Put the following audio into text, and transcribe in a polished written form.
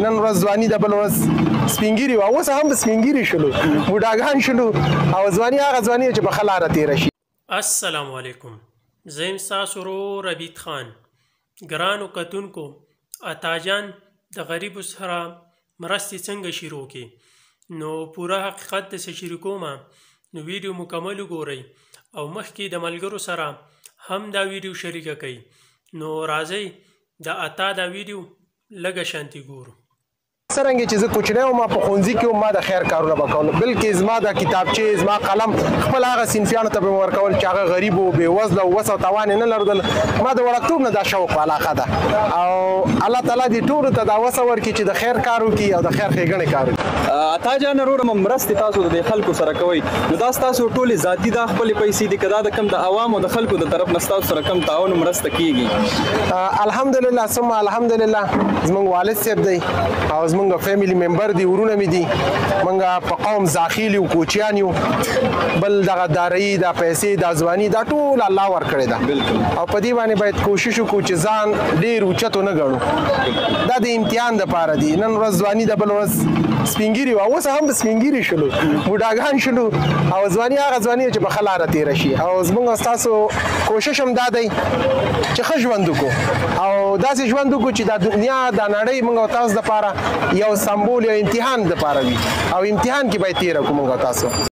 نن ورځ ځواني ده، بل ورځ سپینګیري وه، اوس هم سپینګیري شلو، بوډاګان شلو، او ځواني هغه ځواني چې په ښه لاره تېره شي. السلام علیکم، زه یم ستاسو ورور عبید خان. ګرانو کتونکو، عطا جان د غریبو سره مرستې څنګه شروع کړي، نو پوره حقیقت درسره شریکوم. نو ویډیو مکمل وګورئ او مخکې د ملګرو سره هم دا ویډیو شریکه کړئ. نو راځئ د عطا دا ویډیو لږه شانتي ګورو. څرنګه چې زه کوچنی وم، په ښوونځي کې وم، ما د خیر کارونه به کول، بلکې زما د کتابچې، زما قلم خپل هغه صنفیانو ته به مې ورکول چې هغه غریب و، بېوزله و، وس او توان یې نه لرل. ما د وړکتوب نه دا شوق علاقه ده، او الله تعالی دې ټولو ته دا وسه ورکړي چې د خیر کار وکړي او د خیر ښېګڼې کار وکړي. عطا جان وروره، مرستې تاسو د خلکو سره کوئ، نو دا ستاسو ټولې ذاتي دا خپلې پیسې دي که دا د کوم د عوامو د خلکو د طرف نه ستاسو سره کوم تعاون مرسته کیږي؟ الحمدلله ثم الحمدلله، زمونږ والد صاحب دی او زمونږ فیملی ممبر دی، ورونه مې دي. مونږ په قوم زاخیل یو، کوچیان یو. بل دغه دارایي، دا پیسې، دا ځواني، دا ټول الله ورکړې ده، او په دې باندې باید کوشش وکړو چې ځان ډېر اوچتو نه ګڼو. دا د امتحان دپاره دی. نن ورځ ځواني ده، بل ورځ سپینګیري وه، اوس هم سپینګیري شلو، بوډاګان شلو، او ځواني هغه ځواني چې په ښه لاره تېره شي. او زمونږ ستاسو کوشش هم دا دی چې ښه ژوند وکړو، او داسې ژوند وکړو چې دا دنیا، دا نړۍ موږ او تاسو دپاره یو سمبول، یو امتحان دپاره وي، او امتحان کې باید تېره کړو موږ او تاسو.